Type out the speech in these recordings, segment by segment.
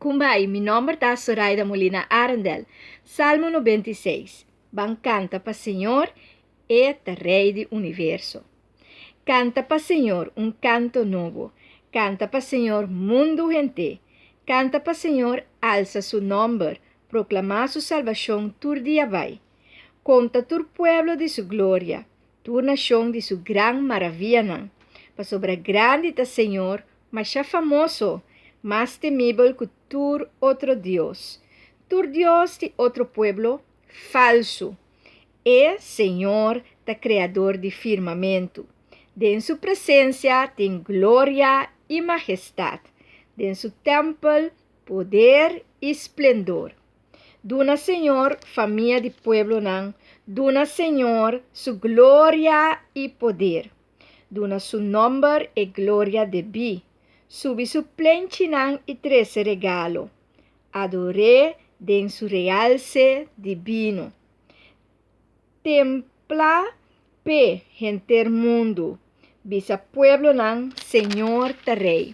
Kumbai, mi nomber ta Soraida Molina Arendel. Salmo 96. Ban kanta pa Señor, E ta Rei di universo. Kanta pa Señor un kanto nobo. Kanta pa Señor mundu henter. Kanta pa Señor, alsa su nòmber, proklamá su salbashon tur dia bai. Konta tur pueblo di su gloria, tur nashon di su gran maravianan. Pasobra grandi ta Señor, masha famoso, mas temibel ku tur otro dios. Tur dios di otro pueblo, falsu. E Señor ta Kreador di firmamentu. Den su presensia tin gloria i mahestat, den su tèmpel poder i splendor. Duna Señor, famia di pueblonan, duna Señor su gloria i poder. Duna su nòmber e gloria debí. Subi su plenchinan i trese regalo. Ador'é den su realse dibino. Templa p'e henter mundu. Bisa pueblonan, Señor ta Rei.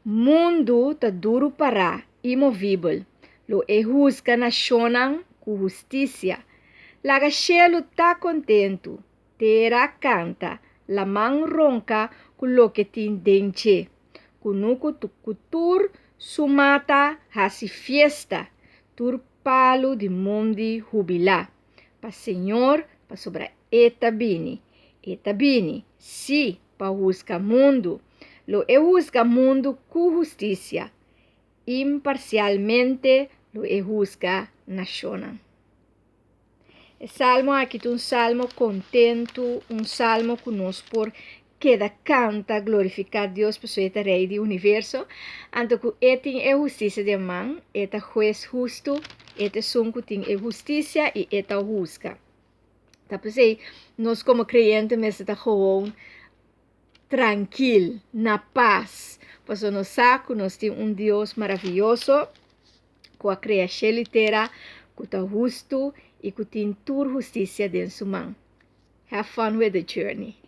Mundu ta duru pará, imovibel. Lo e husga nashonnan ku hustisia. Laga shelu ta kontentu, tera kanta, laman ronka ku loke tin den dje. Kunuku ku tur su mata hasi fiesta, tur palu di mondi hubilá pa Señor, pasobra E ta bini. E ta bini, sí, pa husga mundu. Lo E husga mundu ku hustisia. Imparsialmente lo E husga nashonnan. E salmo aki ta un salmo kontentu, un salmo ku nos por keda kanta, glorifiká Dios pasobra e ta Rei di universo. Anto ku e tin e hustisia den man, e ta Hues hustu, e ta esun ku tin e hustisia i e ta husga. Ta p'esei nos komo kreyente mester ta gewoon trankil, na pas, pasobra nos sa ku nos tin un Dios maravioso ku a krea shelu i tera, ku ta hustu i ku tin tur hustisia den su man. Have fun with the journey.